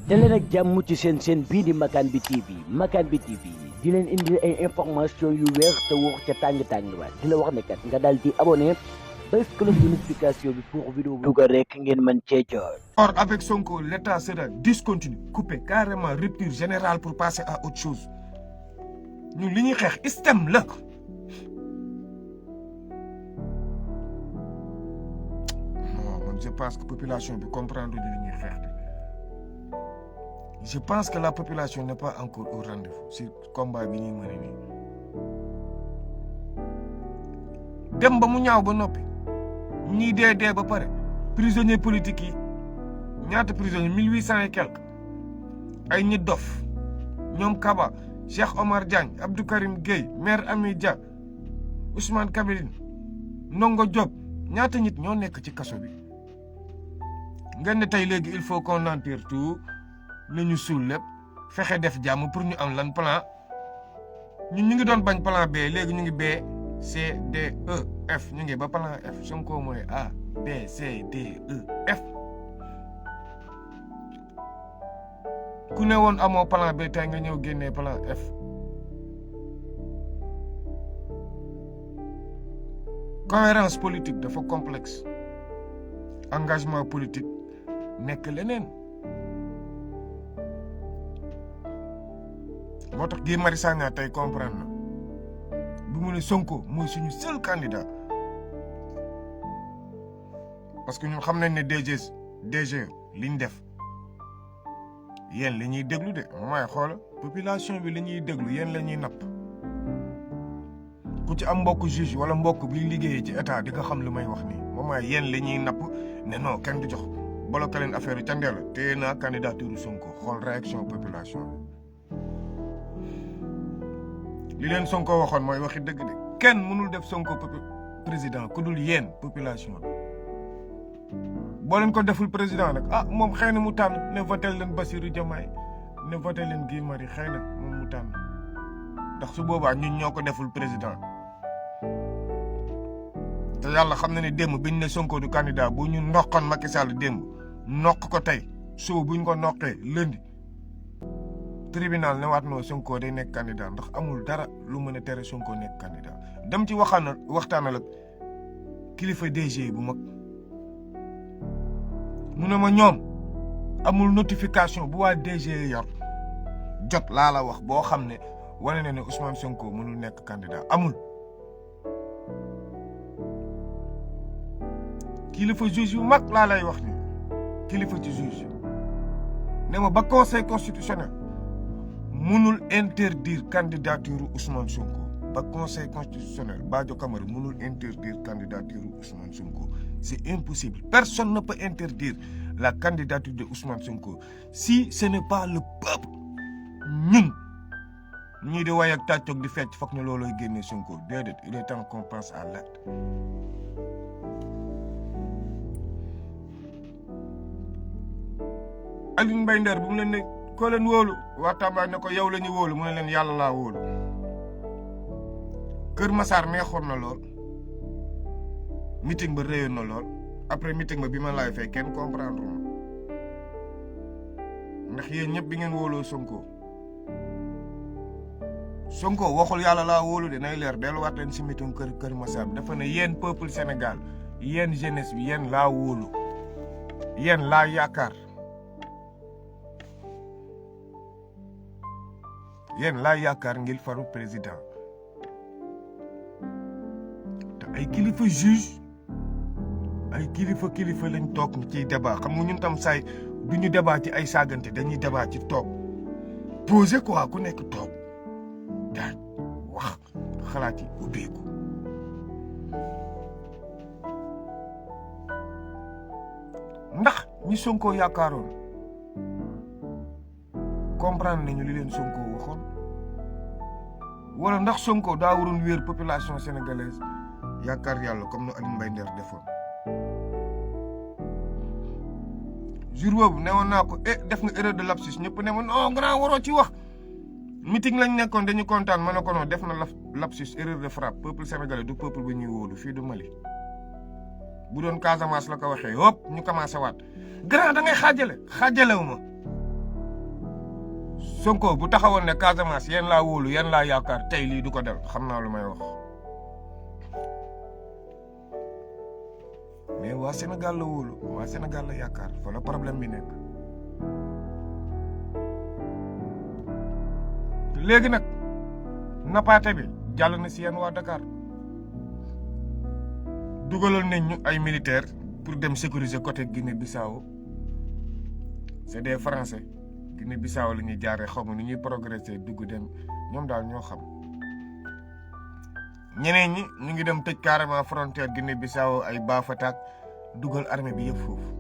daleen ak jàmm ci seen bii di Makane bi TV Makane bi TV di leen indi ay information yu wér te wóor ca tàng-tàng ba di la wax ne kat nga daal di abonné bés cloche de notification bi pour vidéo bu dugal rek ngeen mën cee jot. Or avec Sonko l'état sera discontinu coupé carrément rupture générale pour passer à autre chose ñun li ñuy xeex système la. Non man je pense que population bi comprendre li ñuy xeex de. Je pense que la population n'est pas encore au rendez-vous si combat bi ñuy mëne nii dem ba mu ñaaw ba noppi ñii dee ba pare prisonniers politiques yi ñaata prisonniers 1800 et quelques ay ñi dof ñoom Kaba Cheikh Omar Diagne Abdou Karim Gueye Maître Amy Dia Ousmane Kabiline Ndongo Diop ñaata nit ñoo nekk ci kaso bi ngeen ne tey léegi il faut qu'on enterre tout nañu suul lépp fexe def jàmm pour ñu am lan plan ñun ñu ngi doon bañ plan B léegi ñu ngi B C D E F ñu ngi ba plan F Sonko mooy A B C D E F ku ne woon amoo plan B tey nga ñëw génnee plan F cohérence politique dafa complexe engagement politique nekk leneen moo tax Guy Marius Sagna tey comprendre na bu mu ne Sonko mooy suñu seul candidat parce que ñun xam nañ ne DG liñ def yéen la ñuy déglu de mooy xool population bi la ñuy déglu yéen la ñuy napp ku ci am mbokk juge wala mbokk bi liggéeyee ci état di nga xam lu may wax nii moom mooy yéen la ñuy napp ne non kenn du jox bloqué leen affaire yu ca ndee la téye naa candidature Sonko xool réaction population bi li leen Sonko waxoon mooy waxi dëgg de kenn mënul def Sonko président ku dul yéen population bi boo leen ko deful président nag ah moom xëy na mu tànn ne voté leen Bassirou Diomaye ne voté leen Guy Marius xëy na moom mu tànn ndax su boobaa ñun ñoo ko deful président te yàlla xam na ne démb biñ ne Sonko du candidat bu ñu noqoon Macky Sall démb noq ko tey suba buñ ko noqee lundi tribunal ne waat noo Sonko day nekk candidat ndax amul dara lu mën a tere Sonko nekk candidat dem ci waxtaanal ak kilifa DG bu mag mu ne ma ñoom amul notification bu waa DG yor jot laa la wax boo xam ne wane na ne Ousmane Sonko mënul nekk candidat amul. kilifa juge yu mag laa lay wax ni kilifa ci juge ne ma ba conseil constitutionnel mënul interdire candidature Ousmane Sonko ba conseil constitutionnel Badio Camara mënul interdire candidature Ousmane Sonko c'est impossible personne ne peut interdire la candidature de Ousmane Sonko si ce n'est pas le peuple ñun ñii di way ak tàccoog di fecc foog ne looloy génne Sonko déedéet il est temps qu'on passe à l'acte. Alioune Mbaye Nder bu mu leen ne koo leen wóolu waa Tamba ne ko yow la ñu wóolu mu ne leen yàlla laa wóolu Kër Massar neexoon na lool meeting ba réyoon na lool après meeting ba bi ma laay fay kenn comprendre ma ndax yéen ñëpp bi ngeen wóoloo Sonko waxul yàlla laa wóolu de nay leer delluwaat leen si meeting Kër Massar bi dafa ne yéen peuple Sénégal yéen jeunesse bi yéen laa wóolu yéen laa yaakaar yéen laa yaakaar ngir faru président te ay kilifa juge ay kilifa lañ toog ciy débat xam nga ñun tam saay du ñu débat ci ay saagante dañuy débat ci toog posé quoi ku nekk toog daaj wax xalaat yi ubbeeku ndax ñi Sonko yaakaaroon comprendre nañu li leen Sonko waxoon wala ndax Sonko daa waroon wéer population sénégalaise yaakaar yàlla comme no Alioune Mbaye Nder defoon jour boobu ne woon naa ko def nga erreur de lapsus ñëpp ne ma non grand waroo ci wax meeting lañ nekkoon dañu kontaan ma ne ko non def na lapsus erreur de frappe peuple sénégalais du peuple ba ñuy wóolu fii du Mali bu doon Casamance la ko waxee hop ñu commencé waat grand da ngay xaajalewu ma Sonko bu taxawoon ne Casamance yéen laa wóolu yéen laa yaakaar tey lii du ko dal xam naa lu may wax mais waa Sénégal la wóolu waa Sénégal la yaakaar fa la problème bi nekk léegi nag nappaate bi jàll na si yéen waa Dakar dugaloon nañ ñu ay militaires pour dem sécuriser côté Guinée-Bissau c'est des Français Guinée-Bissau la ñuy jaaree xaw ma ni ñuy progresser dugg dem ñoom daal ñoo xam ñeneen ñi ñu ngi dem tëj carrément frontière Guinée-Bissau ay Bafoussam dugal armée bi yëpp foofu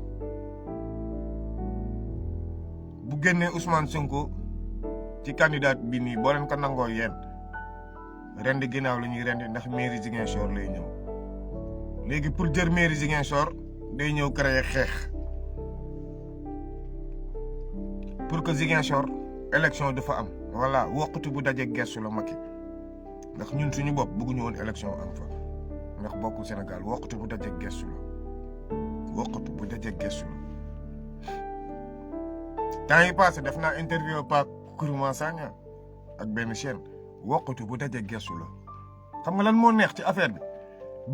bu génnee Ousmane Sonko ci candidat bi nii boo leen ko nangoo yéen rendi ginnaaw la ñuy rendi ndax mairie Ziguinchor lay ñëw léegi pour jër mairie Ziguinchor day ñëw créer xeex pour que Ziguinchor élection dafa am voilà wokkatu bu daje gestu la Macky ndax ñun suñu bopp bëgguñu woon élection am fa ndax bokkul Sénégal wokkatu bu daje gestu la wokkatu bu daje gestu la temps yi passé def naa interview Pape Kourouma Sagna ak benn chaîne wokkatu bu daje gestu la xam nga lan moo neex ci affaire bi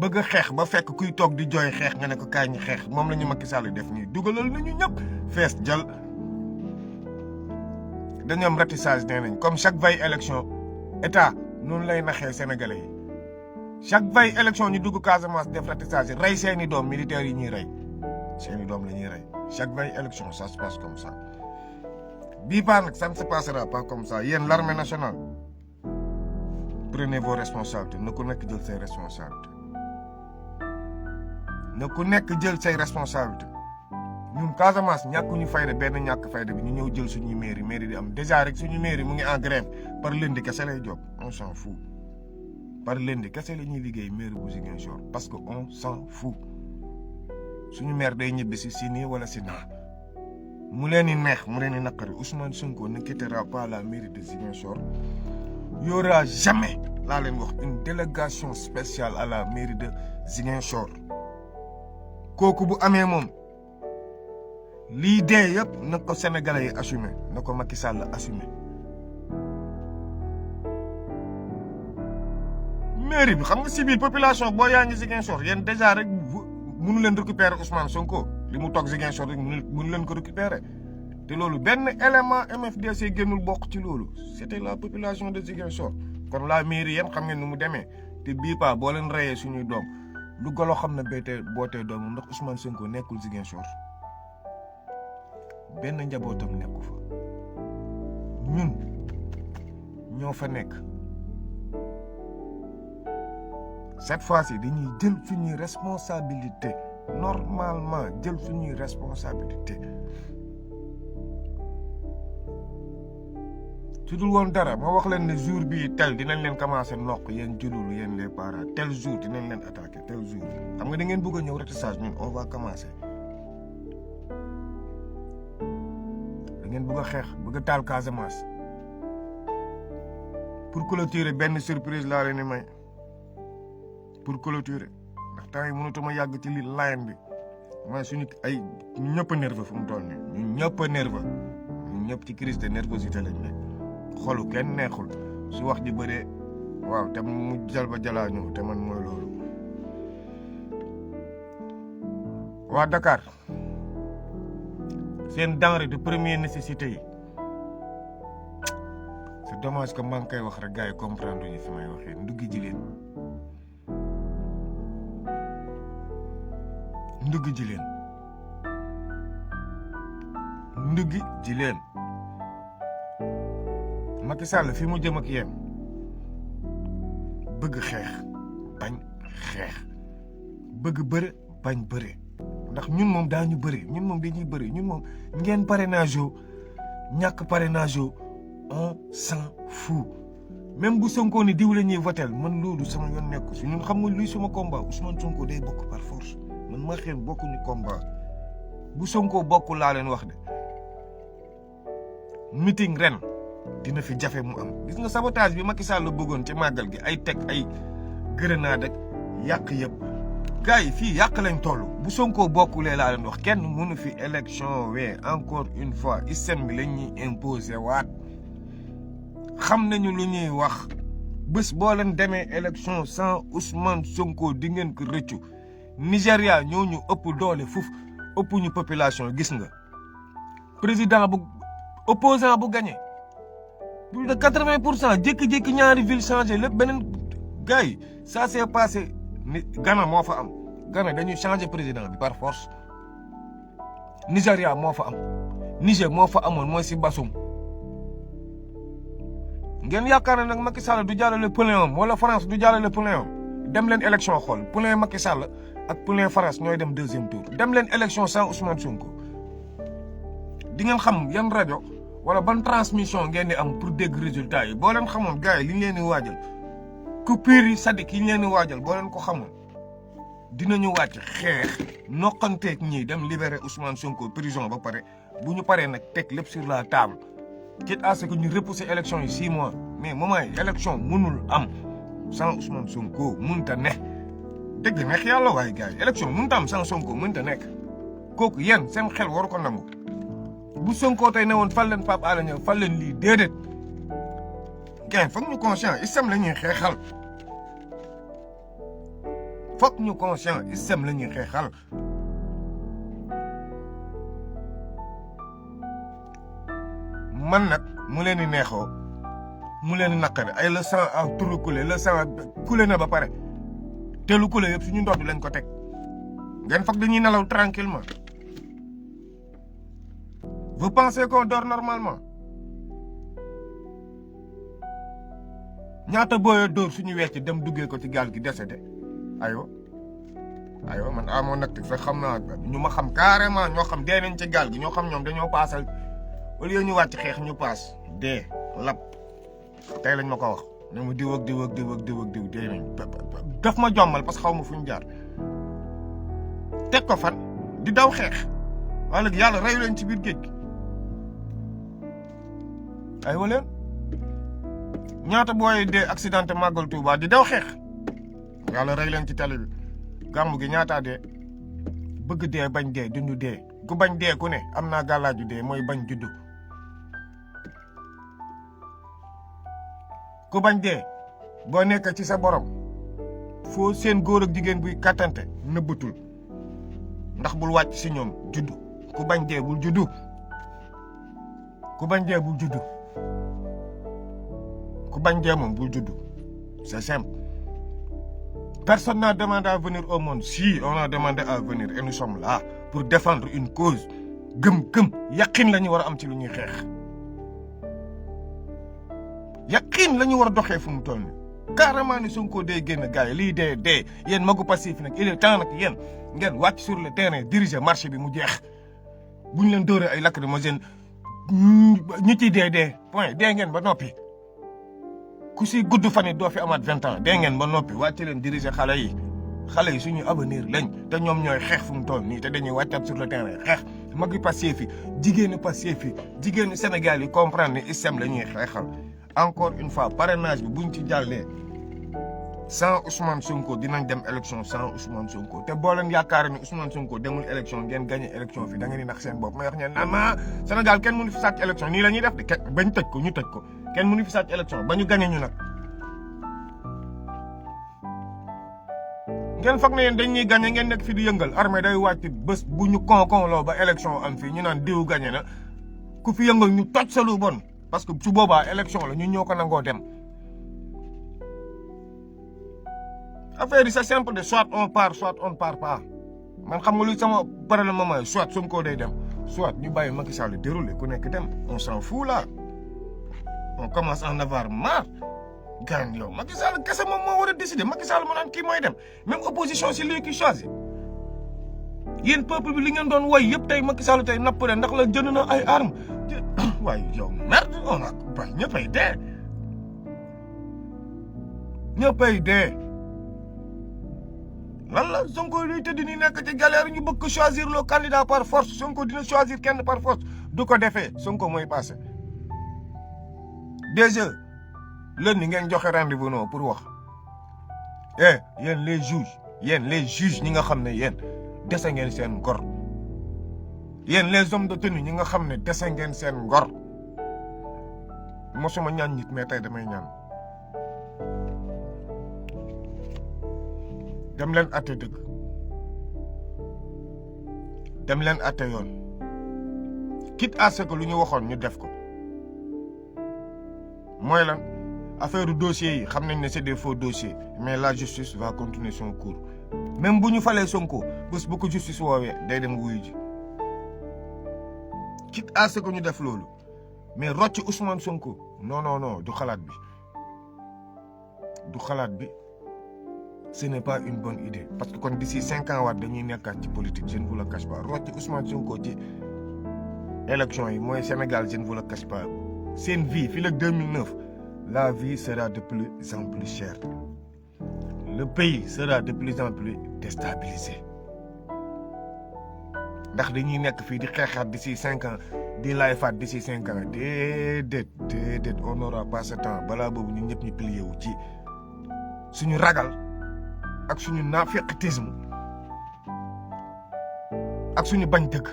bëgg a xeex ba fekk kuy toog di jooy xeex nga ne ko kaay ñu xeex moom la ñu Macky Sall def nii dugalal nañu ñëpp fees jël dañu am ratissage nee nañ comme chaque veille élection état noonu lay naxee sénégalais yi chaque veille élection ñu dugg Casamance def ratissage rey seeni doom militaires yi ñuy rey seeni doom la ñuy rey chaque veille élection ça se passe comme ça bii baax nag ça ne se passera pas comme ça yéen l'armée nationale prenez vos responsabilités na ku nekk jël say responsabilités na ku nekk jël say responsabilités ñun Casamance ñàkkuñu fayda benn ñàkk fayda bi ñu ñëw jël suñuy mairie di am déjà rek suñu mairie mu ngi en grève par lundi kese lay job on s'en fout par lundi kese la ñuy liggéey mairie bu Ziguinchor parce que on s'en fout suñu maire day ñibbi si nii wala si naa mu leen di neex mu leen di naqari Ousmane Sonko ne quittera pas la mairie de Ziguinchor il y aura jamais laa leen wax une délégation spéciale à la mairie de Ziguinchor kooku bu amee moom lii dee yëpp na ko sénégalais yi assumé na ko Macky Sall assumé mairie bi xam nga civil population boo yaa ngi Ziguinchor yéen déjà rek mënu leen récupérer Ousmane Sonko li mu toog Ziguinchor rek mënu leen ko récupérer te loolu benn élément MFDC génnul bokk ci loolu c'était la population de Ziguinchor kon la mairie yéen xam ngeen nu mu demee te bii pas boo leen reyee suñuy doom lu golo xam na béytee bootee doomu ndax Ousmane Sonko nekkul Ziguinchor benn njabootam nekku fa ñun ñoo fa nekk cette fois-ci dañuy jël suñuy responsabilité normalement jël suñuy responsabilité su dul woon dara ma wax leen ne jour bii tel dinañ leen commencer noq yéen jëlulu yéen les parents tel jour dinañ leen attaquer tel jour xam nga da ngeen bëgg a ñëw ratissage ñun on va commencer da ngeen bëgg a xeex bëgg a taal Casamance pour clôturer benn surprise laa leen di may pour clôturer ndax temps yi mënatuma yàgg ci li line bi mooy suñu ay ñu ñëpp a nerveux fu mu toll nii ñu ñëpp a nerveux ñu ñëpp ci crise de nervosité lañ ne xolu kenn neexul su wax ji bëree waaw te mu jël ba jalaa ñëw te man mooy loolu waa Dakar seen denrée de première nécessité yi c'est dommage que maa ngi koy wax rek gars yi comprendre ñu fi may waxee nduggi ji leen nduggi ji leen Macky Sall fi mu jëm ak yéen bëgg xeex bañ xeex bëgg bëre bañ bëre ndax ñun moom daañu bëre ñun moom dañuy bëre ñun moom ngeen parrainage yoo ñàkk parrainage yoo on s'en fout même bu Sonko ni diw la ñuy votel man loolu sama yoon nekku si ñun xam nga luy suma combat Ousmane Sonko day bokk par force man ma xeen bokkuñu combat bu Sonko bokk laa leen wax de meeting ren dina fi jafe mu am gis nga sabotage bi Macky Sall la bëggoon ci màggal gi ay teg ay grenade ak yàq yëpp gars yi fii yàq lañ toll bu Sonko bokkulee laa leen wax kenn mënu fi élection wee encore une fois système bi lañ ñuy imposer waat xam nañu lu ñuy wax bés boo leen demee élection sans Ousmane Sonko di ngeen ko rëccu Nigéria ñoo ñu ëpp doole foofu ëpp ñu population gis nga président bu opposant bu gagné plus de 80% jékki-jékki ñaari ville changé lépp beneen gars yi ça s'est passé ni Ghana moo fa am Ghana dañuy changé président bi par force Nigéria moo fa am Niger moo fa amoon mooy si Bassoum ngeen yaakaar ne nag Macky Sall du jàllale plein am wala France du jàllale plein am dem leen élection xool plein Macky Sall ak plein France ñooy dem deuxième tour dem leen élection sans Ousmane Sonko di ngeen xam yan rajo wala ban transmission ngeen di am pour dégg résultat yi boo leen xamoon gars yi li ñu leen di waajal coupure yi sadik yi ñu leen di waajal boo leen ko xamoon dinañu wàcc xeex noqanteeg ñii dem libérer Ousmane Sonko prison ba pare bu ñu paree nag teg lépp sur la table quitte à ce que ñu repousser élection yi 6 mois mais moment yi élection mënul am sans Ousmane Sonko mënta ne dëgg neex yàlla waaye gars yi élection mënta am sans Sonko mënta nekk kooku yéen seen xel waru ko nangu bu Sonko tey ne woon fal leen Pape Alé Niang fal leen lii déedéet gars foog ñu conscient islam la ñuy xeexal foog ñu conscient islam la ñuy xeexal man nag mu leen di neexoo mu leen di naqare ay le sang a trop coulé le sang coulé na ba pare te lu coulé yëpp suñu ndodd lañ ko teg ngeen foog dañuy nelaw tranquillement vous pensez qu'on dort normalement ñaata booyoo dóor suñu wecc dem duggee ko ci gaal gi décédé aywa man amoon nag te xam naa ñu ma xam carrément ñoo xam dee nañ ci gaal gi ñoo xam ñoom dañoo paasal au lieu ñu wàcc xeex ñu paas dee lab tey lañ ma ko wax ne mu diw ak diw ak diw ak diw ak diw dee nañ daf ma jommal parce que xaw ma fu ñu jaar teg ko fan di daw xeex wala yàlla reyu leen ci biir géej gi aywa leen ñaata booy dee accidenté màggal Touba di daw xeex yàlla rey leen ci tali bi gàmmu gi ñaataa dee bëgg dee bañ dee dundu dee ku bañ dee ku ne am naa gàllaaju dee mooy bañ juddu ku bañ dee boo nekk ci sa borom foo seen góor ak jigéen buy kattante nëbbatul ndax bul wàcc si ñoom juddu ku bañ dee bul juddu ku bañ dee bul juddu ku bañ dee moom bul juddu c'est simple. Personne n'a demandé à venir au monde. Si, on a demandé à venir et nous sommes là pour défendre une cause. Gëm yaqin la ñu war a am ci lu ñuy xeex yaqin la ñu war a doxee fu mu toll nii carrément ni Sonko day génn gars yi lii dee yéen magu passif nag il est temps nag yéen ngeen wàcc sur le terrain diriger marché bi mu jeex bu ñu leen dóoree ay lacrymogène ñi ciy dee point dee ngeen ba noppi. ku si gudd fan yi doo fi amaat 20 ans dee ngeen ba noppi wàcc leen diriger xale yi suñu avenir lañ te ñoom ñooy xeex fu mu toll nii te dañuy wàccaat sur le terrain xeex mag yi passé fi jigéenu passé fi jigéenu Sénégal yi comprendre ni islam la ñuy xeexal encore une fois parrainage bi buñ ci jàllee sans Ousmane Sonko dinañ dem élection sans Ousmane Sonko te boo leen yaakaar ni Ousmane Sonko demul élection ngeen gagné élection fi da ngeen di nax seen bopp may wax ñeen naan ma Sénégal kenn mënu fi sàcc élection nii la ñuy def de bañ tëj ko ñu tëj ko kenn mënu fi sàcc élection ba ñu gagné ñu nag ngeen foog ne yéen dañ ñuy gagné ngeen nekk fi di yëngal armée day wàcc bés bu ñu kon-kon ba élection am fii ñu naan diw gagné na ku fi yëngal ñu toj sa lu bon parce que su boobaa élection la ñun ñoo ko nangoo dem affaire yi c'est simple de soit on part soit on part pas man xam nga lu sama problème mooy soit Sonko day dem soit ñu bàyyi Macky Sall déroulé ku nekk dem on s'en fout là on commence à en avoir marre gaañ yow Macky Sall kese moom moo war a décider Macky Sall moo naan kii mooy dem même opposition c'est lui qui choisit yéen peuple bi li ngeen doon woy yëpp tey Macky Sall tey napp ren ndax la jënd na ay armes waaye yow merde on a bay ñëppay dee lan la Sonko luy tëdd ni nekk ci galère ñu bëgg ko choisir le candidat par force Sonko dina choisir kenn par force du ko defee Sonko mooy passé déjà lundi ngeen joxe rendez-vous non pour wax yéen les juges ñi nga xam ne yéen dese ngeen seen ngor yéen les hommes de tenue ñi nga xam ne dese ngeen seen ngor mosuma ñaan nit mais tey damay ñaan dem leen atte dëgg dem leen atte yoon quitte à ce que lu ñu waxoon ñu def ko mooy lan affaire du dossier yi xam nañ ne c'est des faux dossiers mais la justice va continuer son cours même bu ñu falee Sonko bés bu ko justice woowee day dem wuyu ji quitte à ce que ñu def loolu mais rocc Ousmane Sonko non du xalaat bi ce n'est pas une bonne idée parce que kon d'ici 5 ans waat dañuy nekkaat ci politique je ne vous le cache pas rocc Ousmane Sonko ci élection yi mooy Sénégal je ne vous le cache pas seen vie fii la 2009 la vie sera de plus en plus chère le pays sera de plus en plus déstabilisé ndax dañuy nekk fii di xeexaat d'ici 5 ans di laay faat d'ici 5 ans déedéet on n'aura pas ce temps balaa boobu ñun ñëpp ñu plié wu ci suñu ragal ak suñu naafeqitisme ak suñu bañ dëgg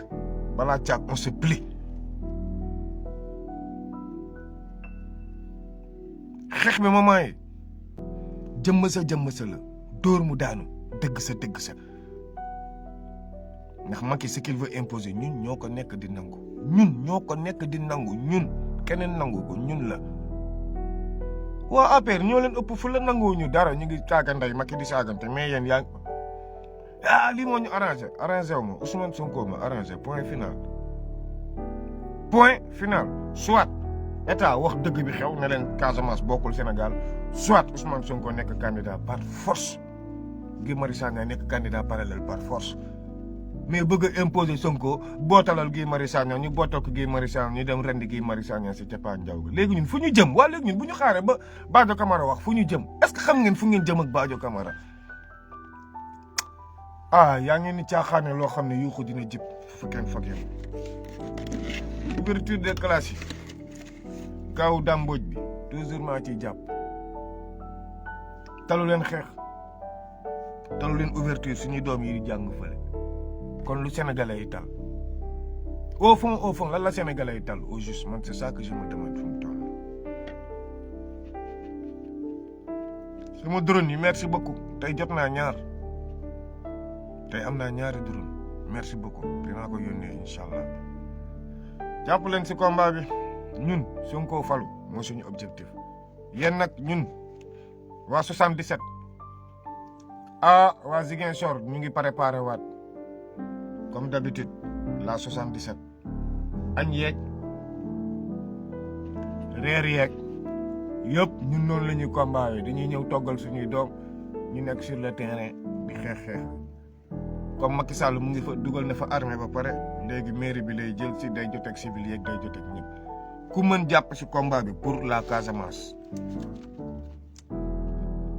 balaa caag on se plie xeex bi moment yi jëmm sa la dóor mu daanu dëgg sa ndax Macky ce qu'il veut imposer ñun ñoo ko nekk di nangu ñun keneen nangu ko ñun la waa APR ñoo leen ëpp fu la nanguwuñu dara ñu ngi caaga ndey Macky di saagante mais yéen yaa lii moo ñu arrangé wu ma Ousmane Sonko ma arrangé point final soit état wax dëgg bi xew ne leen Casamance bokkul Sénégal soit Ousmane Sonko nekk candidat par force Guy Marius Sagna nekk candidat parallèle par force mais bëgg a imposer Sonko bootalal Guy Marius Sagna ñu bootal ko Guy Marius Sagna ñu dem rendi Guy Marius Sagna si capaa njaw ga léegi ñun fu ñu jëm léegi ñun bu ñu xaaree ba Badio Camara wax fu ñu jëm est-ce que xam ngeen fu ngeen jëm ak Badio Camara yaa ngeen ni caaxaane loo xam ne yuuxu dina jib fukkeen ouverture des classes yi kaw dàmbooj bi toujours maa ciy jàpp talu leen xeex talu leen ouverture suñuy doom yi di jàng fële kon lu Sénégalais yi tal au fond lan la Sénégalais yi tal au juste man c'est ça que je me demande fu mu toll. sama drone yi merci beaucoup tey jot naa ñaar tey am naa ñaari drone merci beaucoup dinaa ko yónnee incha allah jàpp leen si combat bi ñun Sonko falu mooy suñu objectif yéen nag ñun waa 77 waa Ziguinchor ñu ngi préparé waat comme d'habitude la 77 añ yeeg reer yeeg yëpp ñun noonu la ñuy combat yi dañuy ñëw toggal suñuy doom ñu nekk sur le terrain di xeex comme Macky Sall mu ngi fa dugal na fa armée ba pare léegi mairie bi lay jël si day joteeg civil yeeg day joteeg ñëpp ku mën jàpp ci combat bi pour la Casamance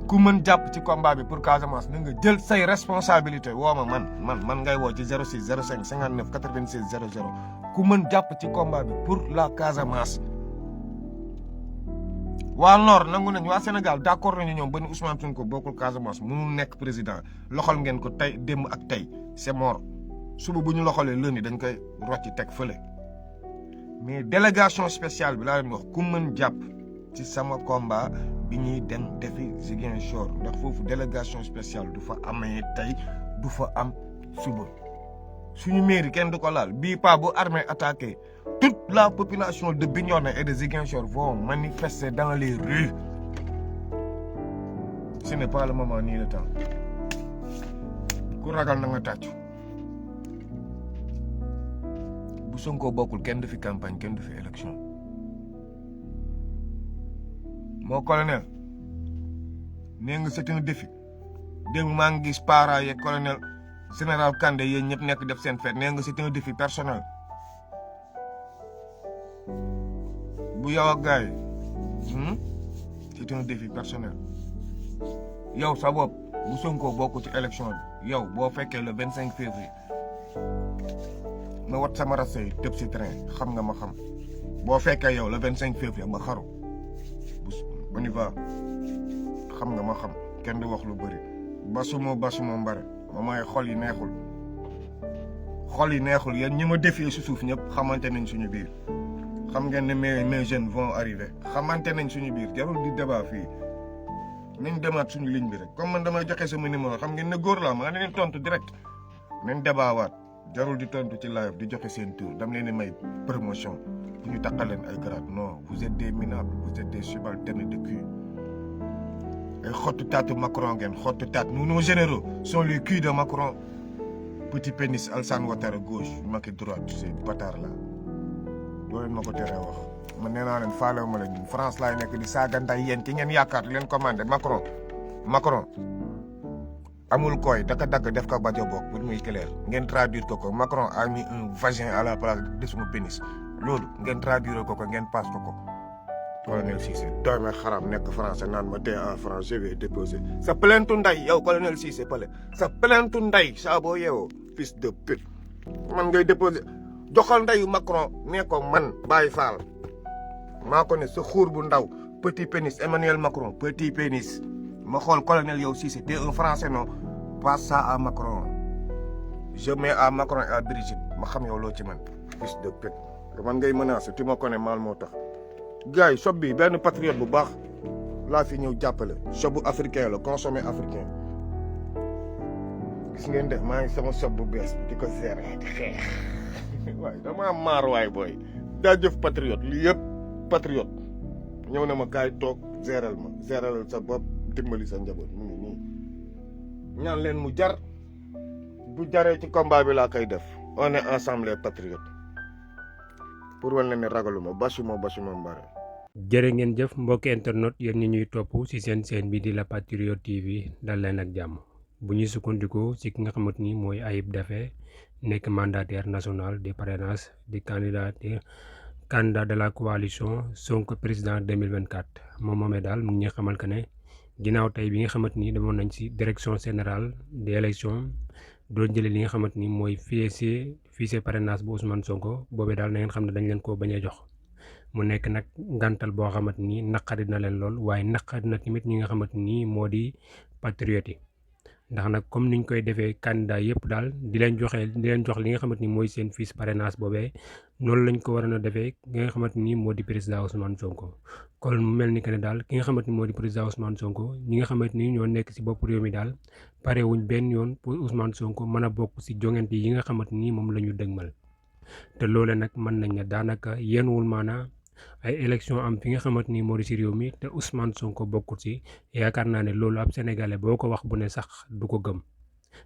ku mën jàpp ci combat bi pour Casamance na nga jël say responsabilité woo ma man ngay woo ci 06 05 59 96 00 ku mën jàpp ci combat bi pour la Casamance. waa Nord nangu nañ waa Sénégal d'accord nañu ñoom ba ni Ousmane Sonko bokkul Casamance mënul nekk président loxol ngeen ko tey démb ak tey c'est mort suba bu ñu loxolee lundi dañ koy rocci teg fële mais délégation spéciale bi laa leen wax ku mën jàpp ci sama combat bi ñuy dem defi Ziguinchor ndax foofu délégation spéciale du fa amee tey du fa am suba suñu mairie kenn du ko laal bii pas bu armée attaqué toute la population de Bignona et de Ziguinchor vont manifester dans les rues. Ce n'est pas le moment ni le temps. ku ragal na nga tàccu bu Sonko bokkul kenn du fi campagne kenn du fi élection moo colonel nee nga c'est un défi démb maa ngi gis para yeeg colonel général Kandé yéen ñëpp nekk def seen fête nee nga c'est un défi personnel bu yow ak gars yi c'est un défi personnel yow sa bopp bu Sonko bokk ci élection bi yow boo fekkee le 25 février ma wat sama rase yi tëb si train xam nga ma xam boo fekkee yow le 25 février ma xaru on y va xam nga ma xam kenn du wax lu bëri basuma mbare ma may xol yi neexul yéen ñi ma defee si suuf ñëpp xamante nañ suñu biir xam ngeen ne mes jeunes vont arriver xamante nañ suñu biir jarul di débat fii nañ demaat suñu ligne bi rek comme man damay joxe sama numéro xam ngeen ne góor laa ma nga leen tontu direct nañ débat waat jarul di tontu ci live di joxe seen tour dam leen di may promotion bu ñu takkal leen ay grade non vous êtes des minables vous êtes des subalternes de cul ay xottu taatu Macron ngeen xottu taat nous nos généraux sont les culs de Macron petit pénis Alassane Ouattara gauche Macky droite c'est bâtard là loolu leen ma ko teree wax man nee naa leen faalewu ma leen France laay nekk di saaganday yéen ki ngeen yaakaar leen commandé Macron amul koy daka dagg def ko bajo bokk pour muy clair ngeen traduire ko Macron a mis un vagin à la place de son pénis loolu ngeen traduire ko ngeen passe ko colonel Cissé doome xaram nekk français naan ma tey en France je vais déposer sa plainte nday yow colonel Cissé pale sa plainte nday saa boo yeewoo fils de pute man ngay déposer joxal ndeyu Macron ne ko man Baye Fall maa ko ne sa xuur bu ndaw petit pénis Emmanuel Macron petit pénis ma xool colonel yow Cissé t'es un français non passe ça à Macron je mets à Macron et à Brigitte ma xam yow loo ci man fils de pute man ngay menacer tu ma connais mal moo tax gars yi sob bi benn patriote bu baax laa fi ñëw jàppale sobu africain la consommé africain gis ngeen def maa ngi sama sob bu bees di ko gérer di xeex waaye dama maar waay booy daa jëf patriote lii yëpp patriote ñëw na ma kaay toog géral sa bopp dimbali sa njaboot mu ngi nii ñaan leen mu jar bu jaree ci combat bi laa koy def on est ensemble les patriotes pour wan leen ne ragaluma basuma mbare jërë ngeen jëf mbokki internet yéen ñi ñuy topp ci seen bi di La Patriote TV dal leen ak jàmm bu ñuy sukkandikoo ci ki nga xamante ni mooy Ayib Daffé nekk mandataire national des parrainages di candidat de la coalition Sonko président 2024 moom moomee daal mu ngi xamal que ne ginnaaw tey bi nga xamante ni demoon nañ ci direction générale des élections doon jëlee li nga xamante ni mooy fichier parrainage bu Ousmane Sonko boobee daal na ngeen xam ne dañ leen koo bañ a jox mu nekk nag ngàntal boo xamante ni naqari na leen lool waaye naqari na tamit ñi nga xamante ni moo di patriote yi ndax nag comme niñ koy defee candidat yëpp daal di leen jox li nga xamante ni mooy seen fiche parrainage boobee noonu lañ ko waroon a defee ki nga xamante ni moo di président Ousmane Sonko kon mu mel ni que ne daal ki nga xamante ni moo di président Ousmane Sonko ñi nga xamante ni ñoo nekk ci bopp réew mi daal pare wuñ benn yoon pour Ousmane Sonko mën a bokk ci joŋante yi nga xamante ni moom la ñu dëgmal te loole nag mën nañ ne daanaka yenuwul maanaa ay élection am fi nga xamante ni moo di ci réew mi te Ousmane Sonko bokkul ci yaakaar naa ne loolu ab sénégalais boo ko wax bu ne sax du ko gëm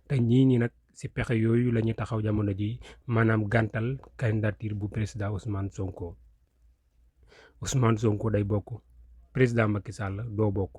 te ñii nag ci pexe yooyu la ñu taxaw jamono ji maanaam gàntal candidature bu président Ousmane Sonko day bokk président Macky Sall doo bokk